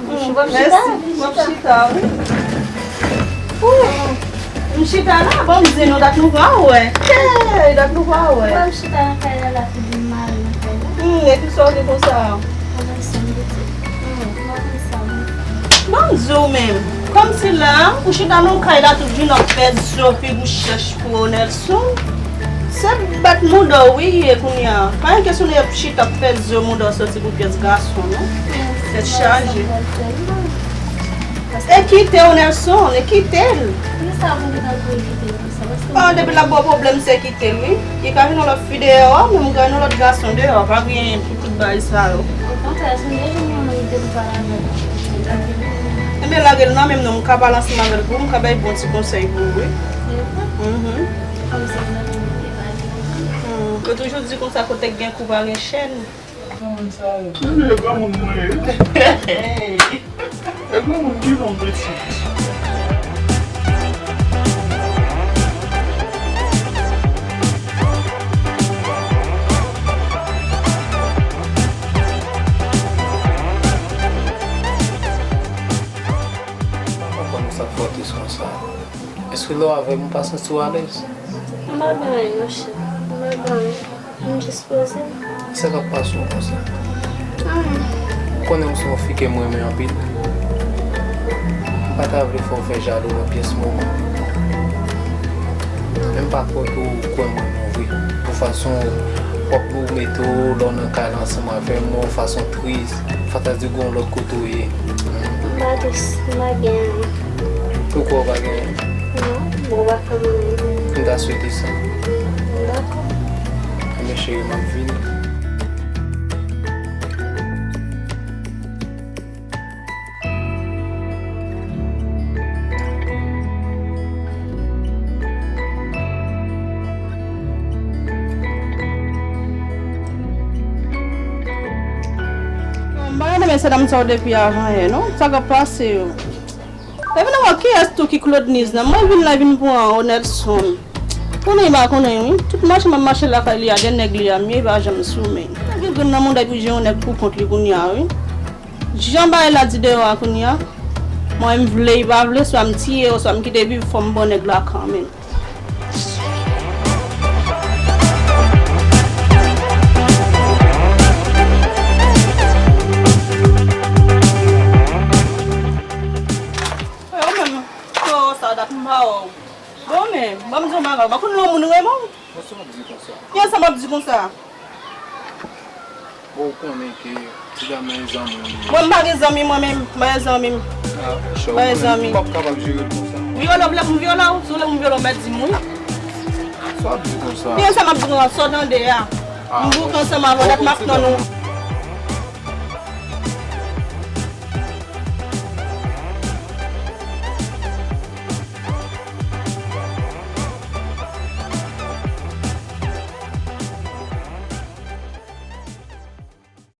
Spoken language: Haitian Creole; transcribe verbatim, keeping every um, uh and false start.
W ap chita? Mèsi. W ap chita, wi. Wi. M chita la, bon, m di nou dat nou pa wè. Hey, dat nou pa wè. Mwen, m chita nan kay la, la pi di mal nan kay la. Hmm, epi sa w gen konsa? Mwen, m sanble tou. Hmm. Mwen, m sanble. Bon, m di w menm. Kòmsi la, ou chita nan kay la tout jounen w ap fè zo figi w chèch pou Nelson. Se bat mouda w wi ye kounye a. Pa gen kesyon de ap chita ap fè zo mouda w soti pou pyès gason, non. Tèt chaje. E kite w, Nelson, e kite l. Poukisa pou m ta tou kite l konsa? Paske ah, depi l ap ba w pwoblèm, se kite l, wi. Li ka jwenn yon lòt fi deyò a, men m ka jwenn yon lòt gason deyò a. Pa gen pou tout bagay sa yo. Okontrè, si m te jwenn yon nonm ki te pou pale avè l, m ta kite l. Ebyen, lage l nan men m non, m ka pale ansanm avè l pou ou, m ka bay bon ti konsèy pou ou, wi. Se vre? Mhm. Kòm se vre, m te pale. Hmm. Yo toujou di konsa, kote k gen kou pa gen chèn. Granmoun sa yo. Wi, granmoun mwen ye. E granmoun ki bon pitit. Mwen konn sa k fè w tris konsa. Èske lè w avè m, ou pa santi w alèz? M pa gen anyen, monchè. M pa gen anyen. M jis poze m. Sa k ap pase w konsa? Anyen. Ou konnen w se yon fi ke m renmen anpil. M pa ta vle fè w fè jalou nan pyès moman. Men m pa kwè ke w kwè mwen non vre. Pou fason w ap mete w lè w nan kay la ansanm avè m, yon fason tris. Fantasi gen yon lòt kote w ye. M pa tris, m pa gen anyen. Ou kwè w pa gen anyen? Non, bon, w pa fè m anyen. M ta swete sa. Dakò. Ebyen, cheri, m ap vini. M pa renmen mesye dam sa yo depi avan yè, non. Sa k ap pase yo? Epi nan wè kiyès tou ki Claude Niz nan? Mwen vin la vin pran Onelson. Konnen li pa konnen, wi. Tout mache m ap mache lakay li a, de nèg li a m ye, li pa janm sou men. Nèg yo grenn nan mouda epi jwenn yon nèg pou kont li kounye a, wi. Jan bagay la di deyò a kounye a, mwen m vle, li pa vle, swa m tiye, oswa m kite viv, fò m ban nèg la kanmenm. Yo menm, yo sa dat m pa wè w. Bon, men, ban m di w bagay, w pa konn lè yon moun renmen w. Bon, sa w ap di konsa? Ki sa m ap di konsa? Bon, ou konnen ke ti dam nan e zanmi w li ye. Mwen, m pa gen zanmi, mwen menm. M pa gen zanmi m. Ah, m pa gen zanmi. Ou p ap kapab jere l konsa. Vyole w vle pou m vyole w? Si w vle pou m vyole w, mèt di m wi. Sa w ap di konsa? Ki sa m ap di konsa? Sa w tande a? Ah, m bouke ansanm avè w, dat m ap tann ou.